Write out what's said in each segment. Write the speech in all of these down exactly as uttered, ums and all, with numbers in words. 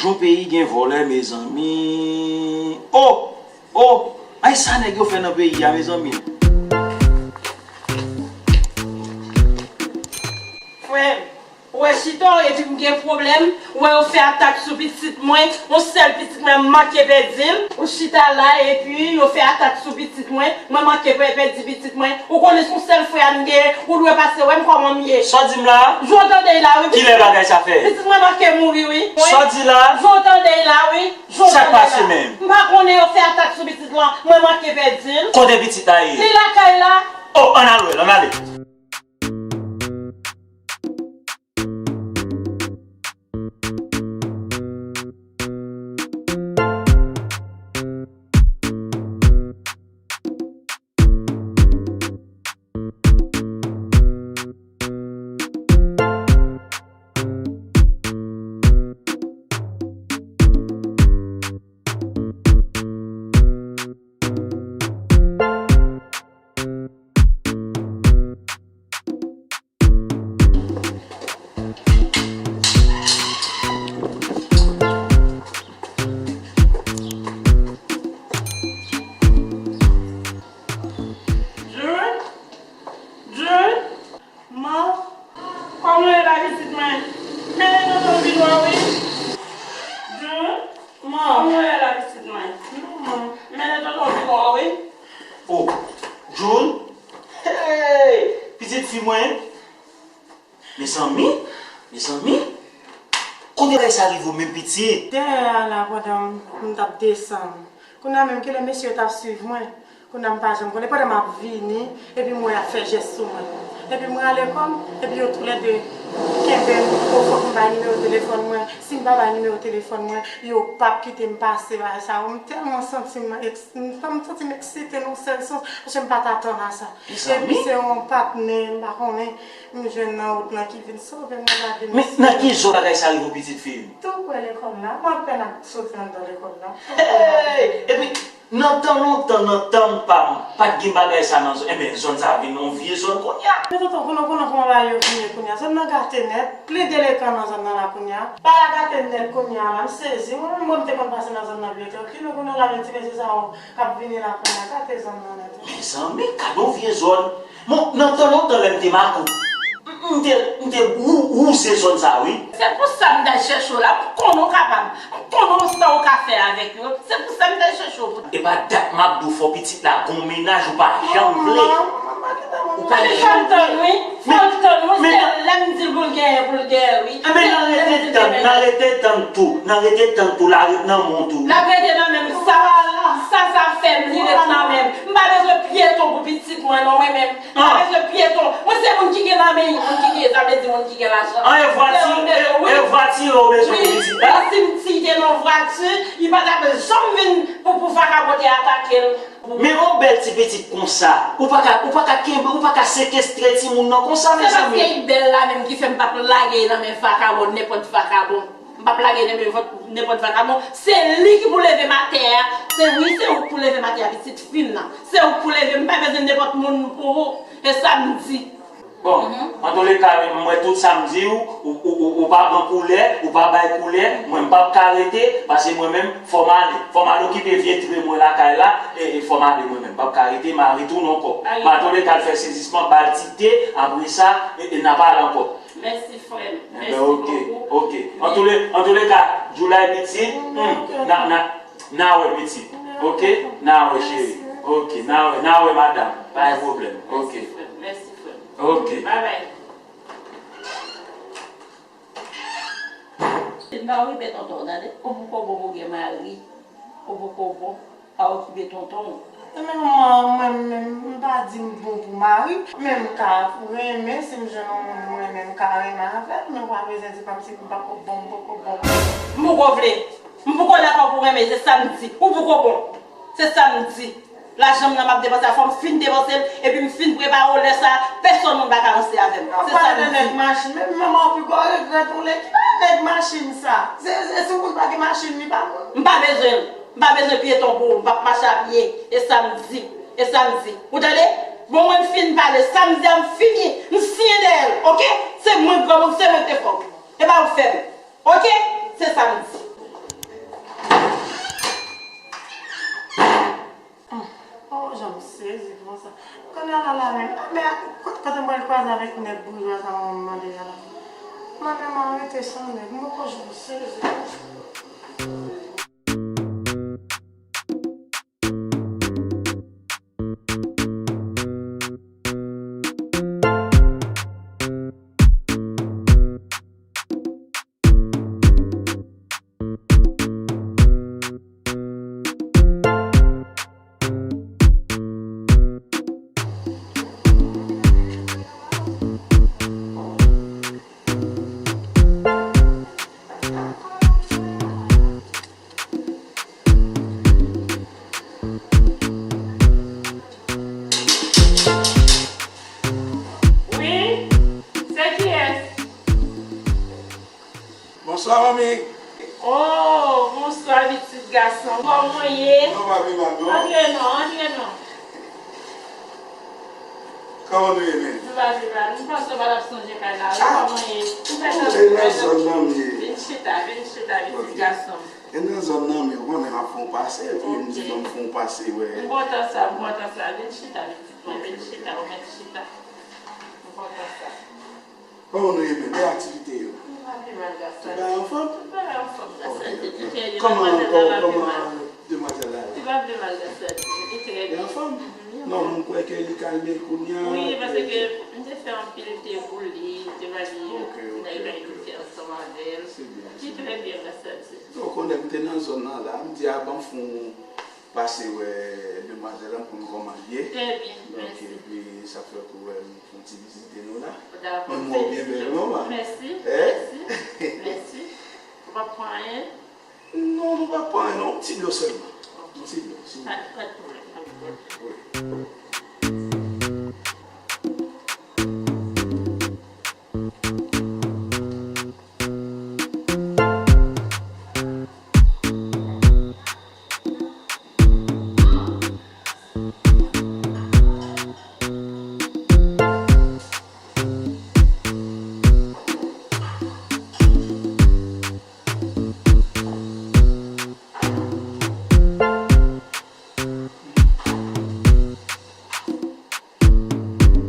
Yon peyi gen vòlè, mezanmi. Oh! Oh! Ay, sa nèg yo fè nan peyi a, mezanmi. Frè m, ou wè chita w epi m gen pwoblèm, ou wè yo fè atak sou pitit mwen, yon sèl pitit mwen m manke pèdi l. Ou chita la epi yo fè atak sou pitit mwen, mwen manke pè-, pèdi pitit mwen. Ou konnen se yon sèl frè a m gen, ou dwe pase wè m kòman m ye. Sa w di m la? Jan w tande l la wi. Kilè bagay sa fèt? Pitit mwen manke mouri wi. Sa w di la? Jan w tande l la wi. Jan w tande l la. Sa k pase menm? M pa konnen yo fè atak sou pitit lan, mwen manke pèdi l. Kote pitit la ye? Li lakay la. Oh, ann al wè l, ann ale. Jun? Jun? Man, kòman w ye la pitit mwen? Mennen tonton vin wè w wi. Jun, man, kòman w ye la pitit mwen? Non, man. Mennen tonton vin wè w wi. Oh, Jun? Hey! Pitit fi mwen? Mezanmi, mezanmi, kote bagay sa rive w menm pitit? Dèyè a la, pandan m t ap desann. Kounye a menm, kilè mesye yo t ap swiv mwen. Kounye a m pa janm konnen. Pandan m ap vini, epi m wè y ap fè jès sou mwen. Epi m rale kò m, epi yo toulède kenbe m. O, fòk m bay nimewo telefòn mwen. Si m pa bay nimewo telefòn mwen, yo p ap kite m pase bagay sa yo. M tèlman santi m eks-, m santi m eksite nan yon sèl sans, paske m pa t atann a sa. Epi se yon patnè, m pa konnen, m jwenn nan wout lan ki vin sove m, m gade mesye. Men nan ki zòn bagay sa rive w, pitit fi m? Tou prè lekòl la, m apèn ap soti anndan lekòl la. Hey! Epi, nan tan lontan, nan tan pa m, pa t gen bagay sa nan zòn, enben, zòn sa vin yon vye zòn kounye a. Men tonton, konnen, konnen kòman bagay yo vin ye kounye a. Zòn nan gate nèt, plen delekan nan zòn nan la kounye a. Bagay la gate nèt kounye a la, m sezi. Mwen menm, mwen, m te konn pase nan zòn nan byen trankil, men kounye a la, men ti mesye sa yo k ap vini la kounye a, gate zòn nan nèt wi. Mezanmi, gade yon vye zòn. Bon, nan tan lontan lè m te makout, m, m te, m te wou-, wouze zòn sa wi. Se pou sa m t al chèche w la, m konnen w kapab, m konnen w sa w ka fè avèk yo. Se pou sa m t al chèche w pou. E pa dat m ap di w fò pitit la gon mennaj ou pa janm vle. Ou pa janm vle. Fò l tann wi. Fò l tann wi. Se lè m di l pou l genyen, pou l genyen wi. Enben, n a rete tann, n a rete tann tou, n a rete tann tou, l a ret nan men w tou. L ap rete nan men m. Sa, sa, sa fè m, li ret nan men m. M pa bezwen pyeton pou pitit mwen non, mwen menm. M pa bezwen pyeton. Mwen se moun ki gen lanmen, moun ki gen, sa vle di moun ki gen lajan. An, e vwati, e, e vwati ou bezwen pou pitit la? Wi, si m ti te nan vwati, li pa t ap janm vin pou, pou vakabon te atake l. Men yon bèl ti pitit konsa, ou pa ka, ou pa ka kenbe, ou pa ka sekestre timoun nan konsa, mezanmi. Se paske li bèl la menm ki fè m p ap lage l nan men vakabon, nenpòt vakabon. M p ap lage l nan men vòt, nenpòt vakabon. Se li ki pou leve m atè a. Se wi, se ou k pou leve m atè a, pitit fi m nan. Se ou k pou leve m, m pa bezwen nenpòt moun pou ou. E sa m di. Bon, antouleka, m wè tout sa m di w, ou, ou, ou, ou pa pran koulè, ou pa bay koulè, mwen m p ap ka rete, paske mwen menm, fò m ale. Fò m al okipe vye tre mwen lakay la, e, e fò m ale mwen menm. M p ap ka rete, m a retounen ankò. Men antouleka, al fè sezisman, ba l ti te, apre sa, e, e n a pale ankò. Mèsi, frè m. Mèsi bokou. Enben, oke, oke. Antoule-, antouleka, Djoulay pitit, n a, n a, n a wè pitit. Oke? N a wè, cheri. Oke, n a wè, n a wè, madanm. Pa gen pwoblèm. Oke. Mèsi, frè m. Mèsi, frè m. Oke. Babay. M pa okipe tonton w, tande? Ou poko bon pou gen mari. Ou poko bon. Pa okipe tonton w. Ebyen, mwen, mwen menm, m pa di m bon pou mari, men m ka renmen, si m jwenn yon moun m renmen, m ka renmen avè l, men w pa bezwen di kòmsi m poko bon, m poko bon. M poko vle. M poko dakò pou renmen, se sa m di. Ou poko bon. Se sa m di. Lajan m nan m ap depanse a, fò m fin depanse l, epi m fin prepare w, lè sa a, pèsonn moun pa ka ranse avè m. Se sa m di. Nèg machin, men manman w pi gwo regrèt ou le ki pa nèg machin sa. Se, se si yon moun pa gen machin, li pa moun. M pa bezwen l. M pa bezwen pyeton pou ou, m p ap mache a pye. E sa m di. E sa m di. Ou tande? Bon, mwen m fin pale. Sa m di a, m fini. M siyen dèyè l, oke? Se mwen k granmoun, se mwen k te fè w. E pa ou k fè m. Oke? Se sa m di. Kounye a la la menm, men kote, kote m pral kwaze avèk nèg boujwa sa mwen mande a la? Mwen menm arete san nèg, m poko jwenn sezi. Wi, se kiyès? Bonswa, manmi. Oh, bonswa, pitit gason. Kòman w ye? Nou pa pi mal, non? Antre non, antre non. Kòman nou ye, menm? Nou pa pi mal. M panse w pa t ap sonje kay la, wi. Ah! Kòman w ye? Ou fè tankou nan zòn nan m ye. Vin chita, vin chita, pitit gason m. E nan zòn nan m ye, ou konnen m ap fè yon pase, epi m di bon m fè yon pase, wè. M kontan sa, m kontan sa. Vin chita, pitit mwen, vin chita, ou mèt chita. M kontan sa. Kòman nou ye menm? E aktivite yo? Nou pa pi mal, gason. Tout bagay anfòm? Tout bagay anfòm, gason. Ok, ok. Kòman, kòman demwazèl la ye? Li pa pi mal, gason. Li trè byen. Li anfòm? Mhm, li anfòm. Non, m kwè ke li kalme kounye a. Wi, paske m te fè anpil te pou li, m te ba li nèg kay nou fè ansanm avè l. Se byen, se byen. Li trè byen, gason. Ou konnen m te nan zòn nan la, m di a ban m fè yon pase wè demwazèl la, m konn kòman l ye. Trè byen, mèsi. Donk, epi sa fè ke wè m fè yon ti vizite nou la. Dakò, m wè w byen bèl, non, ma? Mèsi, mèsi, mèsi. Ou p ap pran anyen? Non, nou p ap pran anyen, non. Yon ti dlo sèlman. Ok. Yon ti dlo, silvouplè. Pa, pa de pwoblèm, pa de pwoblèm. Wi.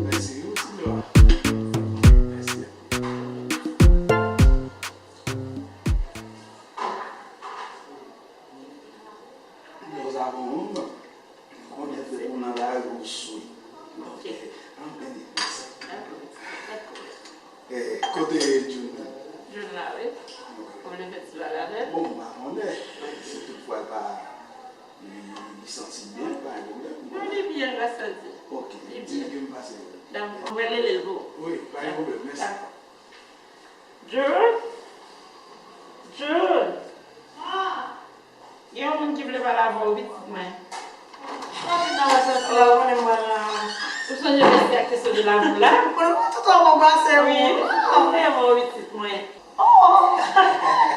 Mèsi, wi, ti dlo a. Mèsi. Bon, sa bon, wi, man. Konnen depi w nan lari, w sou. Ok. Anpil mèsi. Dakò, pa de pwoblèm. Eh, kote Jun nan? Jun la, wi. Ok. Ou vle fè ti pale avè l? Bon, m pa konnen. Si toutfwa l pa, li, li santi l byen, pa gen pwoblèm. Wi, li byen, gras a Dye. Ok. Li byen. Di l ke m pase wè l. Dakò. Mwen rele l pou ou. Wi, pa gen pwoblèm, mèsi. Dakò. Jun? Jun? Gen yon moun ki vle pale avè w, pitit mwen. Anpil nan wè sòti la, ou konnen mwen la. Ou sonje mesye a ki te sot de lakou la? Ou konnen mwen tout an anbrase w. Wi, ou konnen mwen, pitit mwen. Oh!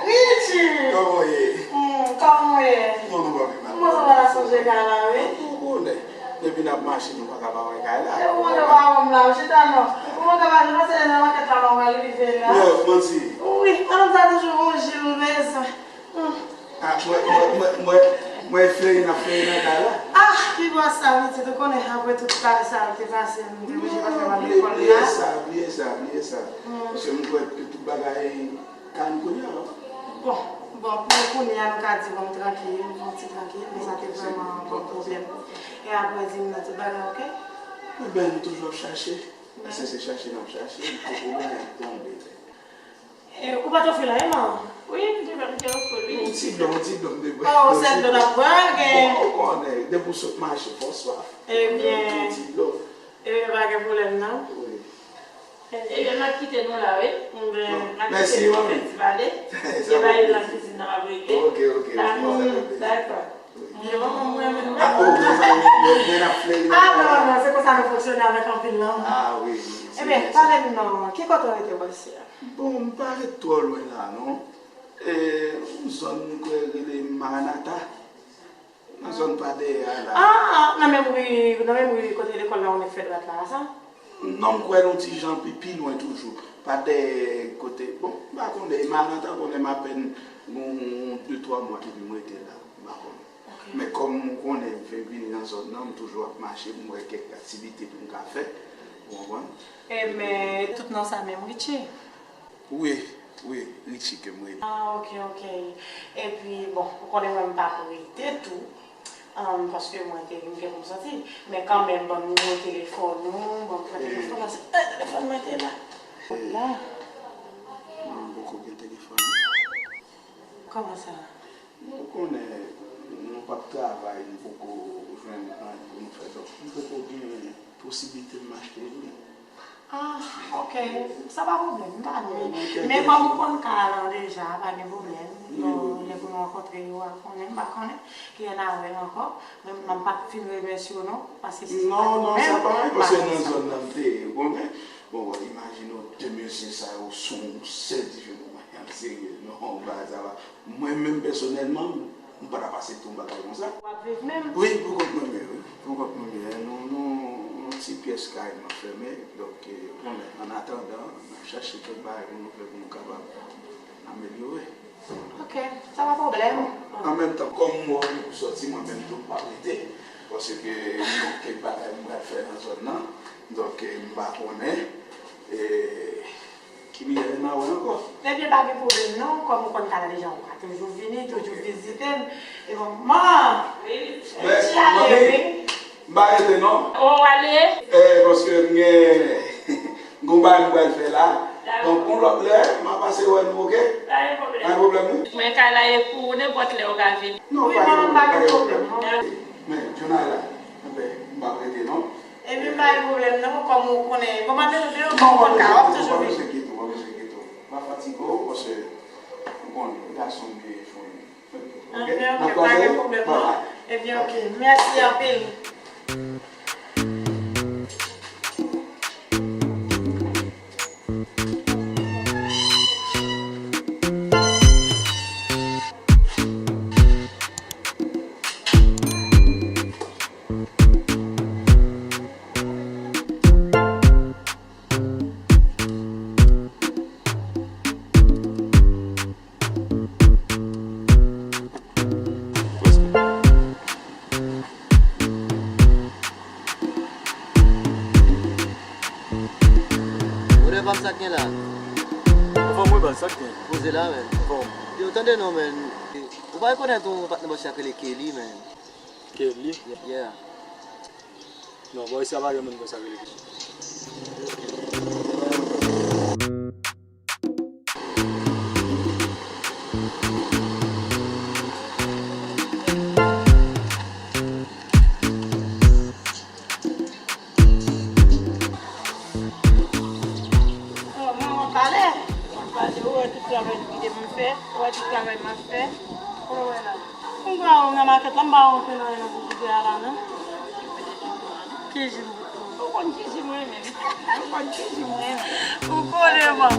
Richie! Kòman w ye? Hmm, kòman w ye? Bon, nou pa pi mal. Mwen sanble pa sonje kay la, wi. Ou konnen. Depi n ap mache, nou pa ka pa wè kay la. E ou manke pa wè m la, ou chita non. Ou manke pa, nou panse nan makèt la, mwen pral rive la. Non, manti. Wi, madanm sa toujou gon jil bezwen. Hmm. Ah, mwen, mwen, mwen, mwen, mwen fleyi nan, fleyi nan kay la. Ah, ki bò sa, pitit, ou konnen apre tout pale sa yo te pase, m te oblije pa fè m al lekòl la. Non, bliye sa, bliye sa, bliye sa. Hmm. Paske m kwè ke tout bagay kalm kounye a, non? Bon, bon, pou kounye a, nou ka di, bon, m trankil, m santi trankil, men sa te vrèman yon pwoblèm. E apre, di m nan tout bagay, oke? Eben, nou toujou ap chache. Paske se chache n ap chache, m poko konnen ap tonbe. E, ou pa t ofri l anyen, non? Wi, m te, m te ofri l, wi. Yon ti dlo, yon ti dlo m te bwè. Oh, sèl dlo n ap bwè, gen. Bon, ou konnen, depi w sot mache, fò w swaf. Ebyen. Yon ti dlo. Ebyen, pa gen pwoblèm, non. Wi. Ebyen, m ap kite nou la, wi. Bon, m ap kite nou fè ti pale. E bagay nan kizin nan ap regle. Ok, ok, ok. Dakò. Mwen, mwen, mwen, mwen. Ah, oh, mezanmi, mwen, mwen ap fleyi. Ah, non, non, se konsa nou fonksyone avèk anpil lanmou. Ah, wi, wi, se byen sa. Ebyen, pale m non, ki kote w rete w isi a? Bon, m pa ret twò lwen la, non. E, yon zòn, m kwè, rele Maranata. Nan zòn pa dèyè a la. Ah, nan menm ri, nan menm ri kote lekòl la, ou nèk fè dwat la, sa? Non, m kwè l yon ti jan pi, pi lwen toujou. Pa dèyè kote, bon, m pa konnen, Maranata konnen m apèn gon de, twa mwa depi m rete la. M pa konnen. Ok, Men kòm ou konnen, m fenk vini nan zòn nan, m toujou ap mache pou m wè kèk aktivite pou m ka fè. Ou konprann? E men, tout non sa menm, Richie? Wi, wi, Richie ke m rele. Ah, ok, ok. Epi, bon, ou konnen mwen m pa prete tou, um, paske mwen te, m gen pou m soti. Men kanmenm, ban m nimewo telefòn ou, ban m pran telefòn, paske, eh, telefòn mwen te la. Eh, la. Mwen m poko gen telefòn. Kòman sa? Ou konnen, nou p ap travay, nou poko jwenn anyen pou nou fè. Donk, m poko gen posiblite m achte youn. Ah, ok. Sa pa pwoblèm, m pa lwen. Men kòm ou konn kay lan deja, pa gen pwoblèm. Bon, lè pou nou rankontre yo a konnen, m pa konnen. Ki ann a wè ankò. Men m p ap fin remèsye w non, paske si se pa ou menm, m pa t ap soti. Nan zòn nan m te ye, ou konprann? Bon, bon, imajine w, de mesye sa yo sou yon sèl dife pou mwen. Serye, non, bagay sa va. Mwen menm pèsonèlman, m pa ta pase pou yon bagay konsa. W ap viv menm? Wi, pou kont mwen menm, wi. Pou kont mwen menm. Nou, nou, yon ti pyès kay mwen fèmen. Donk, eh, bon, men, an atandan, n ap chache kèk bagay pou nou fè pou nou kapab amelyore. Ok, sa pa pwoblèm. An menm tan, kòm m wè w vini pou soti, mwen menm tou m pa rete. Paske gen kèk bagay m pral fè nan zòn nan. Donk, eh, m pa konnen. Eh, Ki biyè n a wè ankò? Ebyen, pa gen pwoblèm non, kòm ou konn kay la deja, ou ka toujou vini, toujou vizite m. E bon, man! Wi. Ti ale, wi. M pa rete non. O, w ale? Eh, paske m gen, m gen yon bagay m pral fè la. Dakò. Donk, yon lòt lè, m a pase wè nou, ok? Pa gen pwoblèm. Pa gen pwoblèm, wi. Men kay la e pou ou, nenpòt lè ou ka vini. Non, pa gen pwoblèm, pa gen pwoblèm. Men, Jonah la, enben, m pa rete non. Epi m pa gen pwoblèm non, kòm ou konnen, kòm ap de yo, kòm ou konn ka, w ap toujou vini. Pa bezwen enkyete w, pa bezwen enkyete w. Pa fatige w, paske ou konnen, gason m ye, fanmi. Ok? Anben, ok, pa gen pwoblèm non. Ebyen, ok. Mèsi anpil. Brother, pa m sa k gen la. Anfòm wi, baz, sa k gen? Poze la, man. Anfòm. Yo, tande non, man. Ou pa rekonèt yon patnè bòs la k rele Kelly, man? Kelly? Yeah. Non, bòy sa pa gen moun konsa rele. Oh, manman pale. Manman pale, ou wè tout travay li kite m fè, ou wè tout travay m ap fè. Ou wè la. M pa wè w nan makèt la, m pa wè w te nan yon pou kote a la, non. Ki ji m pou ou? Ou konn ki ji m renmen. Ou konn ki ji m renmen. Ou konnen, man.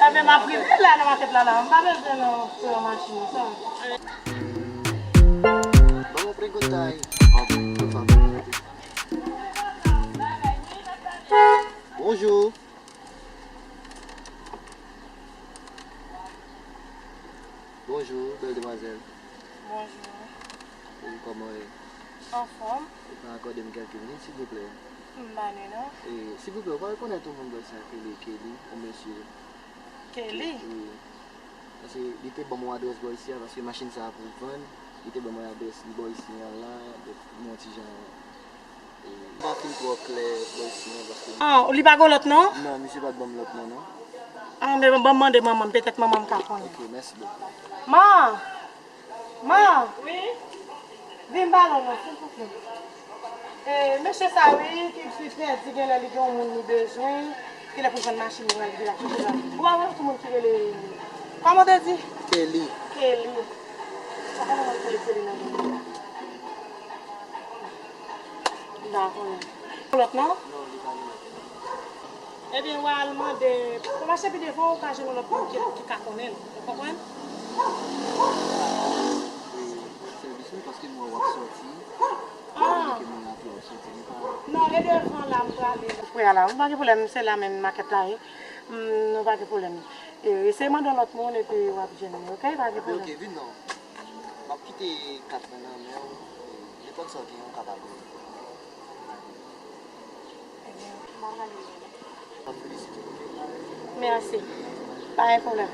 Enben, m ap rive la nan makèt la, la. M pa bezwen nan machin sa. Vamos preguntar aí. Por favor. Bonjour. Bonjour, belle demoiselle. Bonjour. Wi, kòman w ye? Anfòm. Ou ka akòde m kèlke minit, silvouplè? M pa ni non. E, silvouplè, ou pa rekonèt yon moun bò isi a ki rele Kelly, yon mesye? Kelly? Wi. Paske li te ban m yon adrès bò isi a, paske machin sa a pou vann, li te ban mwen adrès li bò isi a la, donk, mwen yon ti jan M pa fin twò klè bò isi non, paske... Ah, li pa gen lòt non? Non, misye pa t ban m lòt non, non. Ah, men ban m mande manman m, petèt manman m ka konnen. Ok, mèsi bokou. Ma! Ma! Wi? Vin pale non, silvouplè. E, mesye sa wi, ki, ki pèdi, genlè li gen yon moun li bezwen, genlè pou l jwenn machin li, li vin achte la. Ou pa wè yon moun ki rele, kòman w te di? Kelly. Kelly. Ou pa konnen moun ki rele Kelly nan gen la. Dakò. Lòt non? Non, li pa gen lòt non. Ebyen, w al mande, w mache pi devan, ou ka jwenn yon lòt moun ki, ki ka konnen l. Ou konprann? Sèvis mwen, paske m wè w ap sòti. Ah, Ke mwen raple w ap sòti, m pa. Non, e devan la m prale. Frè a la, m pa gen pwoblèm, se la menm makèt la ye. Mm, nou pa gen pwoblèm. E, eseye mande yon lòt moun epi w ap jwenn li, oke? Pa gen Ebyen, pwoblèm. oke, vin non. M ap kite kat mwen nan men w. Nenpòt sa w gen, ou kapab rele. Mèsi. Mèsi. Pa gen pwoblèm.